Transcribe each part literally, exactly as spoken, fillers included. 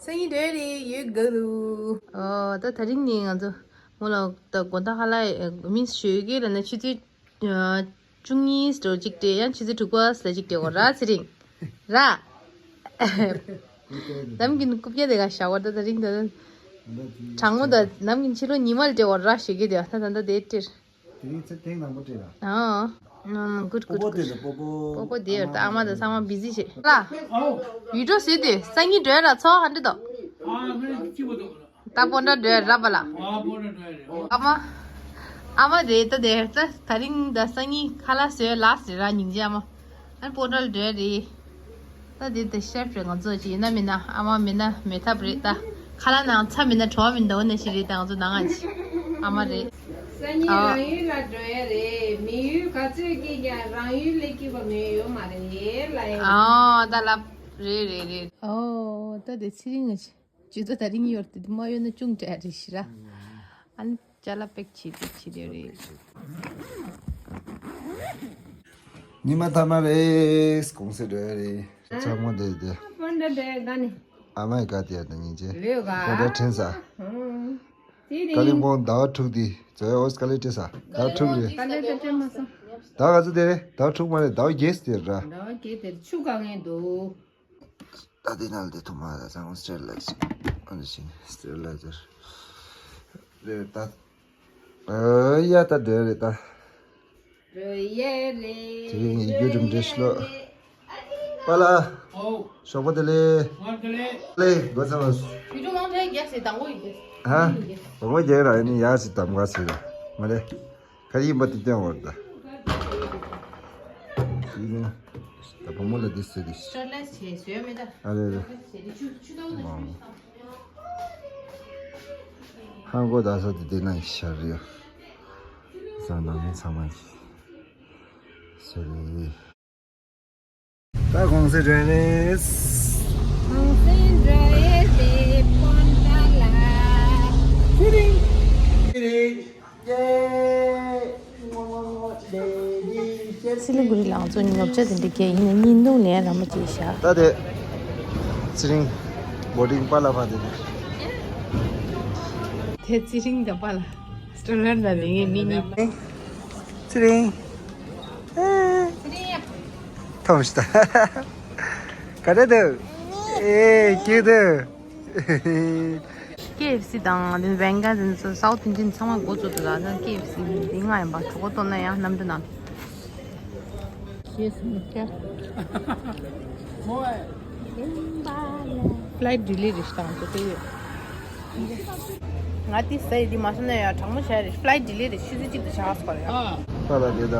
སང་ཉིན་འགྲོ་ཡ་རེད། ཡོད་དགའ་འདུག་ཨོ་ད་དེ་རིང་ནི་ང་ཚོ་མོ་ལ་ད་དགོང་དག་ཧ་ལ་མིན་ཞོགས་ཀས་ལ་ན་ཆུ་ཚོད་བཅུ་གཉིས་འགྲོ་གཅིག་སྤྲད་ཡང་ཆུ་ཚོད་དྲུག་པ་ལ་གཅིག་སྤྲད་གོ་ར་ཚེ་རིང་ར། ནམ་རྒྱུན་རྐུབ་བཀྱག་དེ་ག་བཞག་པ་ད་དེ་རིང་ད་དྲང་མོ་ད་ནམ་རྒྱུན་ཕྱི་ལོ་ཉི་མ་ལ་སྤྲད་གོ་ར་ཞོགས་ཀས་དེ་ད་ད་ད་དེ་སྤྲད། དེ་རིང་ཚེ་ཐེངས་དང་པོ་སྤྲད་ལ། ཨོ། ཨང་། གུད་གུད་པོ་གུད། དེ་དང་པོ་པོ། པོ་པོ་དེ་ཡོད་ད་ཨ་མ་དང་ཚང་མ་བི་ཟི་བྱེད་ལ། ཡུལ་འགྲོ་ཟེར་དུས་སང་ཉིན་འགྲོ་ཡ་ར་ཚོགས་ཧ་འདྲི་དོ། ད་པོ་འདྲ་འགྲོ་ཡ་ར་པ་ལ། ཨ་མ། ཨ་མ་རེད་ད་དེ་ད་དེ་རིང་ད་སང་ཉིན་ཁ་ལག་བཟོས་ལ་ཟེར་ར་སྙིང་རྗེ་ཨ་མ། ཨ་ནི་པོ་ཏལ་འདྲ་རེད། ད་དེ་དེ་ཤེབ་རེད་ང་ཚོ་ཅི་ཡིན་ན་མིན་ན་ཨ་མ་མིན་ན་མེད་ཐབས་རེད་ད། ཁ་ལག་ནང་ཚྭ་མིན་ན་བྲོ་བ་མིན་འདུག་ནི་ཞིག་རེད་ད་ང་ཚོ་ནང་ང་ཅི་ཨ་མ་རེད། སང་ཉིན་ཨ། རང་ཡུལ་ལ་འགྲོ་ཡ་རེད། མི་ཡུལ་ག་ཚོད་སྐྱིད་ཀྱང་རང་ཡུལ་ལས་སྐྱིད་པ་མེད་ཡོད་མ་རེད་ལ་ཡ། ཨ་ད་ལབ་རེད་རེད་རེད། ཨོ་ད་དེ་ཚེ་རིང་ང་ཅི། ཇུས་གཏོགས་དེ་རིང་ཡོད་དེ་མ་ཡོད་ན་ཅུང་འདྲ་རེད་ཤི་ར། ཨ་ནི་ཅ་ལག་པེག་བྱེད་པེག་བྱེད་དེ་རེད། ཉི་མ་ཐ་མ་རེད་གུང་སེང་འགྲོ་ཡ་རེད། ཚ་མོ་དེ་དེ། ཧོན་ཌ་དེ་ག་ནི། ཨ་མའི་ག་དེ་ཡ་ད་སྙིང་རྗེ། ལོས་ག་ཧོན་ཌ་དྲན་ས། ཧུང་། དེ་ཀ་ལིང་པོང་ཟླ་བ་དྲུག་དེ་ཛོ་ཡ་ཨོ་སི་ཀ་ལེ་དྲན་ས་ཟླ་བ་དྲུག་རེད། ཀ་ལེ་དྲན་མ་སོང་། ཟླ་བ་ག་ཚོད་དེ་རེད་ཟླ་བ་དྲུག་མ་རེད་ཟླ་བ་བརྒྱད་ཙམ་དེ་རེད་ར། ཟླ་བ་བརྒྱད་དེ་ཆུ་ག་ངེས་འདུག་ད་དེ་ནང་ལ་དེ་ཐུག་མ་རེད་ཚང་མ་སི་ཊེ་རི་ལའི་ཛར་ཨ་འདི་བཞིན་སི་ཊེ་རི་ལའི་ཛར་རེད་ད། ཨ་ཡ་ད་འདྲ་རེད་ད། རེད་ཡ་རེད། དེ་རིང་ངའི་རྒྱུད་རིམ་འདྲེ་ཤི་ལོ། པ་ལ། ཨོ། ཞོགས་པ་བདེ་ལེགས། ང་བདེ་ལེགས། ལེ་སྒོ་ཚང་མ། བི་ཌིའོ་མང་དྲགས་རྒྱག་ཟེར་དང་པོ་ཡིན་ཏེ། ཧ། དང་པོ་རྒྱག་ར་ཡིན་ནི་ཡ་ཟེར་དམ་ག་ཟེར་ར། མ་རེད། ག་ཡིན་པ་དེ་སྟོན་བར་ད། ཡིན་ན། ད་བུ་མོ་ལ་འདི་ཟེར་གི། སྟོན་ལས་བྱེད་བཟོས་མེད་ད། ཨ་རེ་རེ། སྟོན་ལས་བྱེད་དེ་ཆུ་ཆུ་ཏོག་ཏོག་ཆུ་ཏོག་ཧང་གོ་ད་ས་དེ་དེ་ན་ཤར་ཡོད། ས་ནང་མི་ཚང་མ་ཤར་ཡོད། ད་གུང་སེང་འགྲོ་ཡ་རེད། གུང་སེང་འགྲོ་ཡ་རེད་པོན་ཏ་ལ། ཧི་རི། ཧི་རི། ཡེ། སི་ལི་གུ་རི་ལ་ང་ཚོ་ཉོ་ཆ་དེ་འདྲ་གས་ཡིན་ན་བརྙན་ཐུང་ལེན་ར་མ་བྱེད་ཤག་ད་དེ། ཚེ་རིང་། བོ་ཊིང་པ་ལ་ཕ་དེ་དེ། དེ་ཚེ་རིང་དང་པ་ལ། སི་ཊོ་ལར་ལ་ལེན་ངེས་མི་གཉིས། ཚེ་རིང་། ཨེ། ཐོམ་ཤི་ད། ག་རེ་འདུག་ཨེ་སྐྱིད་འདུག་ཀེ་ཨེཕ་སི་དང་དེ་ནི་བེང་ག་དེ་ཚོ་སའུ་ཐི་ཨིན་ཌི་ཡན་ཚང་མ་འགོ་བཙུགས་འདུག་ད་ཀེ་ཨེཕ་སི་དེ་ང་ཡིན་པ་གྲོགས་པོ་སྟོན་ན་ཡང་གནམ་གྲུ་ནང་། ཤེས་སོང་ཀྱང་། ཕ་ལའི་ཊི་ཌི་ལེ་རེ་ཞིག་བཏང་ཚོ་དེ་ཡོད། ང་དེ་ཟ་ཡི་དེ་མ་ཟ་ན་ཡང་གྲང་མོ་བྱས་རེད། ཕ་ལའི་ཊི་ཌི་ལེ་རེད། ཆུ་ཚོད་གཅིག་ཏུ་ཆགས་སོང་རེད། ཨ། ད་ལ་དེ་ད།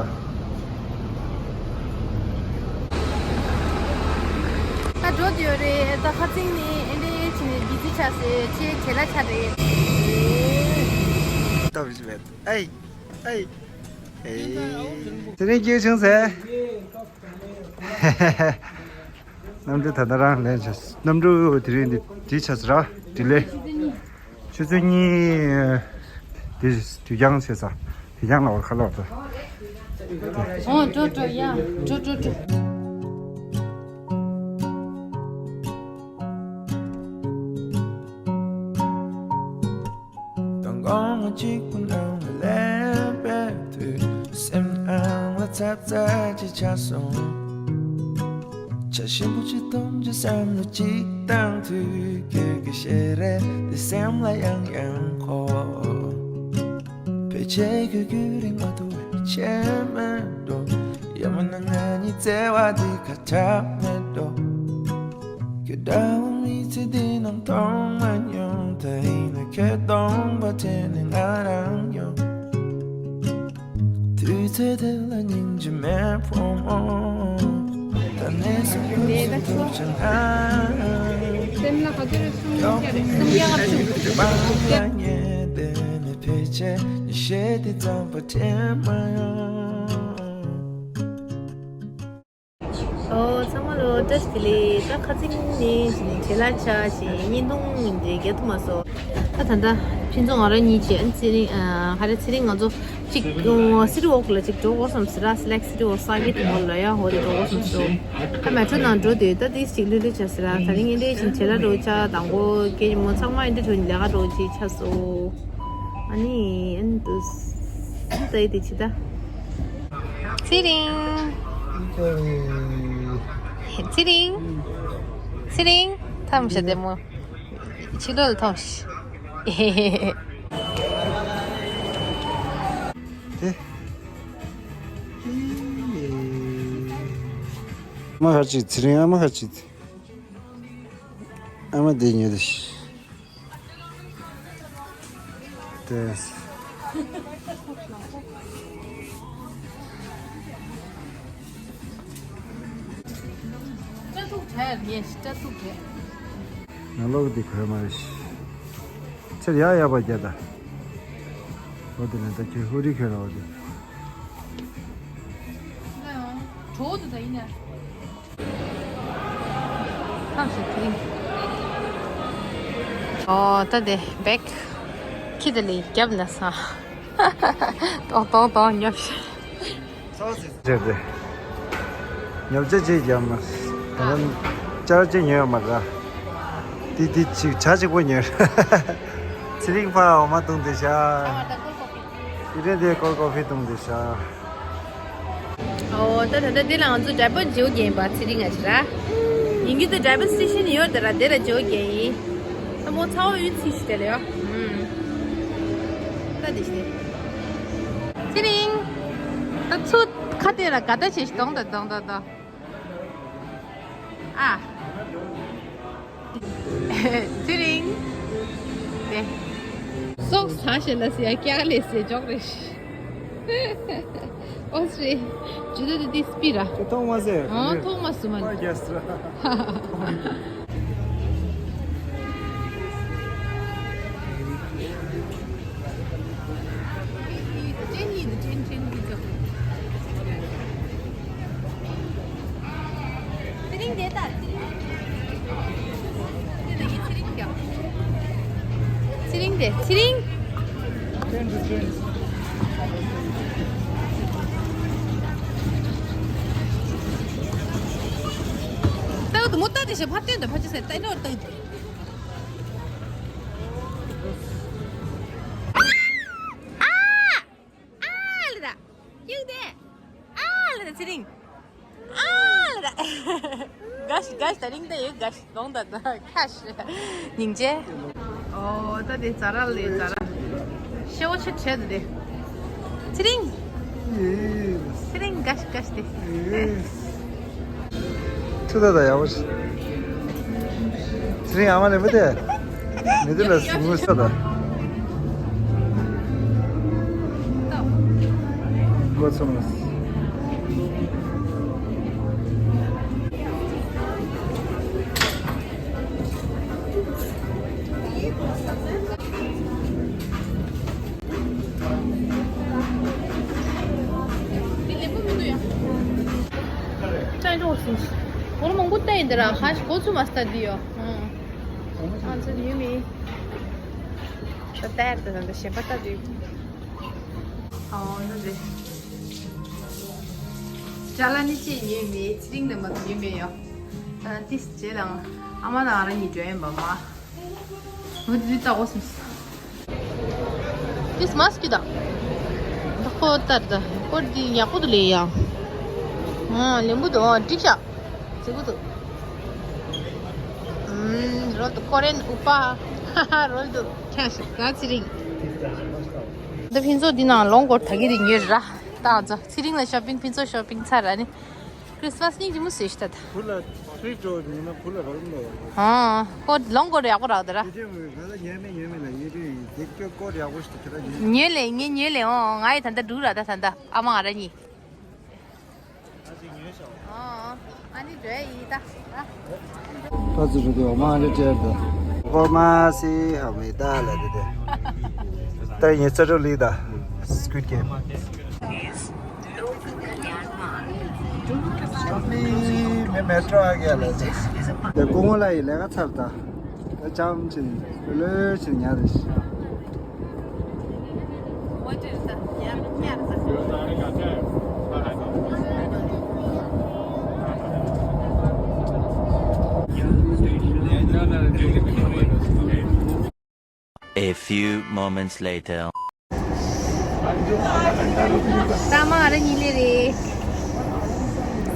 ད་འགྲོ་དུས་རེད། ད་ཁ་ཚིག་ནི་ཨེ་འདྲས་བྱས་ནས་བི་ཛི་ཆགས་སེ་ཆེ་བྱེད་ལ་ཆ་རེད། ད་བི་ཛི་མེད། ཨེ། ཨེ། ཨེ། དེ་རིང་སྐྱེས་བྱུང་ཟེར། གནམ་གྲུ་ད་ལྟ་རང་ལེན་བྱས། གནམ་གྲུ་དེ་རིང་འདི་འདི་བྱས་ཟེར་ར། ཌི་ལེ། ཆུ་ཚོད་གཉིས། དེ་དུས་འགྱངས་བྱས་ས། དུས་འགྱངས་ལ་བར་ཁ་ལོག་ད། ཨོ་འགྲོ་འགྲོ་ཡ། འགྲོ་འགྲོ་འགྲོ། དང་དགོང་མོ་གཅིག་པུ་ནང་ལ་ལེན་པའི་དུས། སེམས་ནང་ལ་ཚབ་ཚབ་ཅིག་ཆགས་སོང་། བྱ་ཞིམ་པོ་ཅིག་འཐུང་རྒྱུ་བསམ་བློ་ཅིག་བཏང་དུས། ཁྱོད་ཀྱི་ཞལ་རས་འདི་སེམས་ལ་ཡང་ཡང་འཁོར། ཕལ་ཆེར་ཁྱོད་རྒྱུན་རིང་མ་ཐུབ་པའི་ཆད་མེད་འགྲོ། ཡང་མིན་ན་ང་གཉིས་བརྩེ་བ་འདི་ཁ་གྲག་མེད་འགྲོ། ཁྱོད་འདྲ་བོ་མི་ཚེ་འདི་ནང་མཐོང་མ་མྱོང་། ད་ཡིན་ན་ཁྱོད་སྟོང་པ་དྲན་ནས་ང་རང་ཡོང་། དུས་ཚོད་དེ་ལ་སྙིང་རྗེ་མེད་ཕོ་མོ། ད་ནས་སུ་ཁུར་སུ་ཐུག་ཆ་ན། སེམས་ལ་ག་ཚོད་རེ་སུམ་བརྒྱ་རེ་སུམ་བརྒྱ་ལྔ་བཅུ། ཕལ་ཆེར་ཉི་ཤེས་དེ་ཙམ་པ་དྲན་མ་ཡོང་། ཨོ་ཚང་མ་ལོ་བཀྲ་ཤིས་བདེ་ལེགས། ད་ཁ་ཚིག་ནི་ཞིག་ནི་བྲེལ་ལ་ཆ་ཞིག་བརྙན་ཐུང་འདི་རྒྱག་ཐུབ་མ་སོང་། ད་ད་ལྟ་ཕུན་ཚོགས་ང་རང་གཉིས་བྱས། ཨ་ནི་ཚེ་རིང་། ཨ། ག་རེ། ཚེ་རིང་ང་ཚོ་གཅིག་སི་ཊི་ཝོག་ལ་གཅིག་འགྲོ་དགོས་བསམ་ཟེར། ཨ། སི་ལེག་སི་ཊི་ཝོག་ས་དགེ་རྒྱུན་མོལ་ལ་ཡ། འོ་དེ་འགྲོ་དགོས་བསམ་སོང་། ཨ། མེ་ཊྲོ་ནང་འགྲོ་དུས་ད་དེ་གཅིག་ལྷོད་ལྷོད་བྱས་ཟེར། ཨ། ད་རིང་ཨེ་འདྲ་ཞིག་བྱེད་ལ་འགྲོ་ཆ། དང་པོ་སྐྱེས་མོ་ཚང་མ་ཨེ་འདྲ་འགྲོ་ནི་ལས་ཀ་འགྲོ་ཅིག་ཆགས་སོང་། ཨ་ནི་ཨེ་འདུག་ད་ཡི་དེ་ཅི་ད། ཚེ་རིང་། ཚེ་རིང་། ཚེ་རིང་། ཐམ་ཤ་དེ་མོ། ཕྱི་ལོགས་ལ་ཐོངས་ཤིག། དེ། ཨ་མ་ཁ་ཅིག་ཚེ་རིང་། ཨ་མ་ཁ་ཅིག་ཨ་མ་དེ་ཉོས་དེ་ཤི། དེ། སྐྲ་ཐུག་བྲལ་ངས་སྐྲ་ཐུག་བྲལ། ང་ལོག་འདི་གོས་མ་རེད། ཚེར་ཡག་ཡག་པ་རྒྱ་ད། འོ་དེ་ལ་ད་ཁྱོད་ཧུ་རི་ཁྱོད་ལ་འོ་དེ། གྲོགས་དུ་ད་ཡིན་ན། ཐམས་ཅད་དེ་རིང་། ཨོ་ད་དེ་བེག་ཁྱི་དེ་ལས་རྒྱབ་ན་ས། ཏོང་ཏོང་ཏོང་ཉོབ་ཤིག། ཅེས་ཏེ། ཉོབ་ཅེས་ཅེས་རྒྱབ་ན། ད་ནི་ཅར་ཅེས་ཉོས་ཡོད་མ་རེད། ཏི་ཏི་ཅིག་ཇ་གཅིག་པོ་ཉོས། ཚེ་རིང་ཕར་འོ་མ་བཏུང་དེ་ཤ། ཡི་རེ་དེ་ཀོལ་ཀོ་ཕི་བཏུང་དེ་ཤ། ཨོ་ད་ད་ད་འདི་ལ་ང་ཚོ་ཌའི་པར་བརྗེ་པོ་རྒྱག་པ། ཚེ་རིང་ང་ཅི་ར། ཡིན་གྱི་ད་ཌའི་པར་སི་ཊེ་ཤན་ཡོད་དེ་ར། དེ་ལ་བརྗེ་པོ་རྒྱག་ཡིན། ད་མོ་ཚ་བོ་ཡུན་ཚིག་ཞིག་དེ་ལ་ཡོད། ཨུམ། ད་དེ་ཞིག་དེ། ཚེ་རིང་། ད་ཚུ་ཁ་དེ་ར་ག་ད་ཆེ་ཞིག་གཏོང་ད་གཏོང་ད་གཏོང་། ཨ། ཚེ་རིང་། དེ། སོགས་ས་ཞེ་ལ་སི་ཡ་ཀྱག་ལེ་སེ་འཇོག་རེ་ཤི། ཨོ་སི་རེ། ཇུ་དེ་དེ་སྤི་ར། ཁྱོད་ཐོག་མ་ཟེར། ཨ། ཐོག་མ་སུ་མ། པ་རྒྱ་སི་ར། ཅན་ཡིན་ཅན་ཅན་གྱི་ཚོ། ཚེ་རིང་དེ་ད་ཚེ་རིང་། དེ་ལ་ཡི་ཚེ་རིང་ཀྱང་། ཚེ་རིང་དེ་ཚེ་རིང་། ད་དུ་མོ་ད་དེ་ཞེ་ཕར་སྟོན་དུ་ཕར་ཅི་ཟེར་ད་ནོར་ད། ཨ་ལེ་ད། ཡུག་དེ། ཨ་ལེ་ད་ཚེ་རིང་། ཨ་ལེ་ད། ག་ཤི་ག་ཤི་ད་རིང་ད་ཡོད་ག་ཤི་ལོང་ད་ད་ཁ་ཤི། སྙིང་རྗེ། ཨོ་ད་དེ་ཛ་ར་ལེ་ཛ་ར། ཤེའོ་ཆེ་ཆེ་དེ་དེ། ཚེ་རིང་། ཚེ་རིང་ག་ཤི་ག་ཤི་དེ། ཚེ་ད་ད་ཡག་པོ་ཞིག། ཚེ་རིང་ཨ་མ་ལེ་མི་དེ། མི་དེ་ལ་སུ་ངུ་ས་ད། འགོ་ཚོམས་ལ། ལྟ་འགྲོ་སོང་། སྒོར་མང་པོ་བལྟས་ཡིན་འདི་ར། ཧ་ཤི་གོ་ཚུ་མ་ལྟ་འདི་ཡོ། ཨང་། ཨང་ཚོ་ཉོས་མེད། ད་ལྟ་ཡར་ད་ད་ཞེ་པོ་ལྟ་འདི། ཨོ་འདི་རེད། ཅ་ལག་ནི་ཅི་ཉོས་མེད། ཚེ་རིང་ནས་མ་ཉོས་མེད་ཡོ། ཨ་ཏིས་ཅེ་དང་ཨ་མ་དང་ང་རང་གཉིས་འགྲོ་ཡིན་པ་མ། འོ་དེ་ལྟ་གོ་སོང་། ཏིས་མ་སྐྱིད་ད། ད་ཁོ་ལྟར་ད། ཁོ་འདི་ཡག་པོ་འདུག་ལེ་ཡ། ཨ་ལེན་པོ་འདུག་ཨ་འགྲིག་ཤག་ཟེར་གོ་འདུག་ཨུམ། རོལ་འདུག་ཀོ་རེན་ཨུ་པ། ཧ་ཧ། རོལ་འདུག་ཁྱེད་ཞིག་ག་ཚེ་རིང་། ད་ཕུན་ཚོགས་འདི་ནང་ལོངས་སྐོར་ད་གི་རིང་ཡོད་ར། ད་ང་ཚོ་ཚེ་རིང་ལ་ཤོ་པིང་། ཕུན་ཚོགས་ཤོ་པིང་ཚར་ར་ནི། ཁྲིས་མས་སྙིང་རྗེ་མོ་བཟོས་ཤག་ད་ད། བུ་ལ་ཁྲིད་འགྲོ་ཡིན་ན་བུ་ལ་རག་མ་རེད། ཨ། ཁོ་ལོངས་སྐོར་ཡག་པོ་རག་ད་ར། དེ་དེ་ང་ལ་ཉན་མེད་ཉན་མེད་ལ་ཡིན་དུས་དེ་ཁྱོད་སྐོར་ཡག་པོ་ཞིག་ད་ཁྱོད་ལ་ཉན། ཉོས་ལེ་ངས་ཉོས་ལེ། ཨོ་ང་ཡི་ད་ལྟ་འགྲུག་ར་ད་ད་ད་ཨ་མ་ང་ར་གཉིས། ཨ་ཅིག་ཉོས་ཤོག་ཨོ་ཨ་ནི་འགྲོ་ཡི་ད་ད། ད་ཚོ་རུ་དེ་འོ་མ་ཨ་ནི་སྤྲད་ད། འོ་མ་སི་ཧ་མི་ད་ལ་དེ་དེ། ད་ངས་རྩ་གྲོགས་ལི་ད། Squid Game། མི་མེ་ཊྲོ་ཨ་གེ་ལ་ཟེར། དེ་སྐུ་ངོ་ལ་ཡི་ལས་ཀ་ཚར་ད། ལྕམ་ཆེན་ལོས་ཆེན་ཉར་རེ་ཤི། A few moments later. ད་མ་ར་ཉི་ལེ་རེད།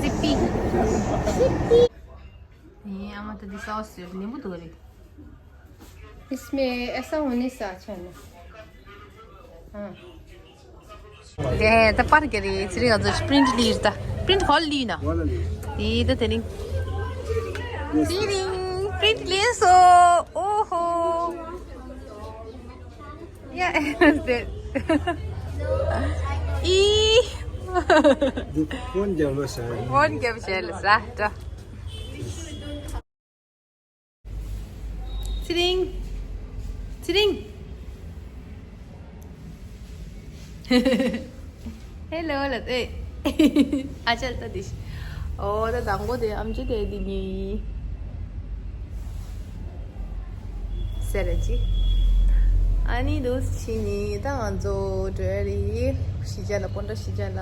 སི་པི། སི་པི། ཨ་མ་ད་འདི་སོ་སོའི་ནེམ་བུ་དོ་རེད། इसमें ऐसा होने से अच्छा है ना। हाँ। དེ་ད་པར་གྱི་རེད། ཚེ་རིང་ང་ཚོ་པི་རིན་ཊི་ལི་ད། པི་རིན་ཊི་ཧོལ་ལི་ན། དེ་ད་དེ་རིང་། དེ་རིང་པི་རིན་ཊི་ལི་སོ། ཨོ་ཧོ། Yeah, that's it. ཨི། འདི་ཕོན་རྒྱབ་ལོ་ཟེར། ཕོན་རྒྱབ་བྱས་ལ་ཟ་འདྲ། ཚེ་རིང་། ཚེ་རིང་། ཧེ་ལོ་ལ་ཏེ། ཨ་ཅལ་ཏ་དིཤ། ཨོ་ད་དང་པོ་དེ་ཨམ་ཅོག་དེ་དེ་ཉིད་ཡིན། ཟེར་ར་ཅི། ཨ་ནི་དུ་ཕྱི་ནི་ད་ང་ཚོ་འགྲོ་ཡ་རེད། གཞིས་ཆགས་ལ། སྤོན་ཊ་གཞིས་ཆགས་ལ།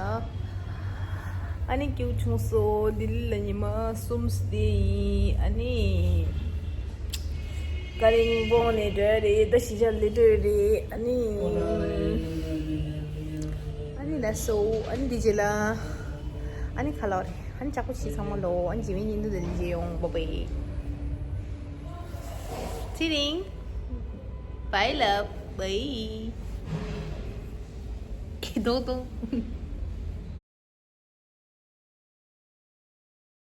ཨ་ནི་སྐྱིད་པོ་བྱུང་སོང་། ལྡི་ལི་ལ་ཉི་མ་གསུམ་བསྡད་ཡིན། ཨ་ནི་ཀ་རིང་སྤོ་བོ་ནས་འགྲོ་ཡ་རེད། ད་གཞིས་ཆགས་སླེབས་འགྲོ་ཡ་རེད། ཨ་ནི་ཨ་ནི་ལགས་སོ། ཨ་ནི་དེ་རྗེས་ལ་ཨ་ནི་ཁ་ལག་རེད། ཨ་ནི་ལྕགས་པོ་ཆེ་ཚང་མ་ལོ། ཨ་ནི་རྗེས་མའི་ཉིན་དུ་དེ་ནས་མཇལ་ཡོང་། བཱའི་བཱའི། ཚེ་རིང་། Bye love. Bye. ཁེ་དོག་དོག